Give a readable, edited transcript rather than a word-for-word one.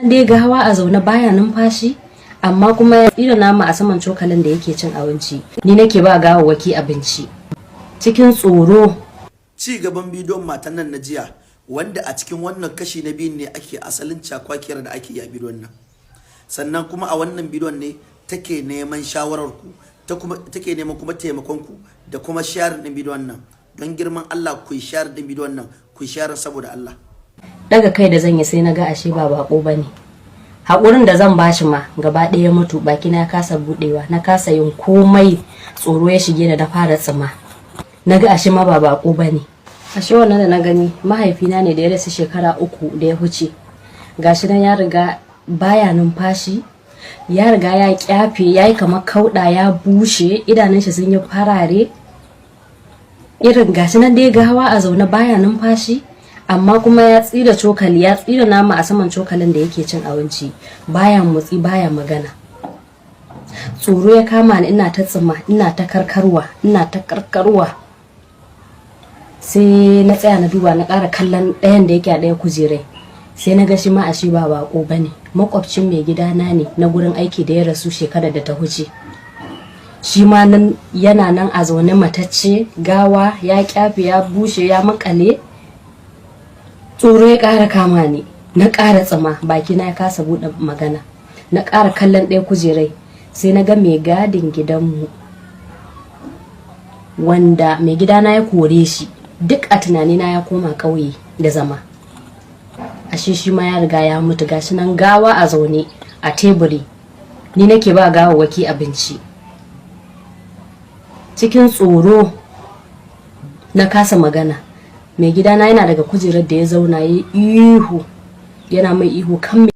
Dai gawa a zaune baya numfashi, amma kuma ya tsira nama a saman cokalin da yake cin abinci. Ni nake ba gawawwaki abinci. Cikin tsoro. Ci gaban bidiyon matan nan na jiya, wanda a cikin wannan kashi na biyun ne ake asalin cakwakiyar da ake yi a bidiyon nan. Sannan kuma a wannan bidiyon ne take neman shawarar ku, ta kuma take neman kuma taimakon ku da kuma share din bidiyon nan. Don girman Allah ku yi share din bidiyon nan, ku yi share saboda Allah. Daga kai da zan yi, sai na ga ashe ba bako bane. Haƙurin da zan bashi ma gaba ɗaya mutu, baki na kasa buɗewa, na kasa yin komai. Tsoro ya shige ni, na fara tsima. Na ga ashe ma ba bako bane, ashe wannan da na gani mahaifina ne da ya rasu shekara 3 da ya huce. Gashi nan ya riga baya numfashi, ya riga ya kyafe, ya yi kamar kauɗa, ya bushe, idanun shi sun yi farare. Irin gashi nan dai gawa a zaune baya numfashi, amma kuma ya tsira cokali, ya tsira nama a saman cokalin da yake cin abinci. Baya motsi, baya magana. Tsoro ya kama ni, ina ta tsima, ina ta karkarwa, ina ta karkarwa. Sai na tsaya na duba, na ƙara kallon ɗayan da yake a ɗaya kujerai. Sai na ga shi ma ashe ba bako bane, makwabcin mai gidana ne na gurin aiki da ya rasu shekarar da ta huce. Shi ma nan yana nan a zaune matacce, gawa, ya kyafe, ya bushe, ya makale. Tsoro ya ƙara kama ni, na ƙara tsima, baki na ya kasa buɗe magana. Na ƙara kallon ɗaya kujerai, sai na ga mai gadin gidanmu wanda mai gidana ya kore shi. Duk a tunanina ya koma ƙauye da zama, ashe shi ma ya riga ya mutu. Gashi nan gawa a zaune a teburi. Ni nake ba gawawwaki abinci. Cikin tsoro na kasa magana. Mai gidana yana daga kujerar da ya zauna ya ihu, yana mai ihu kan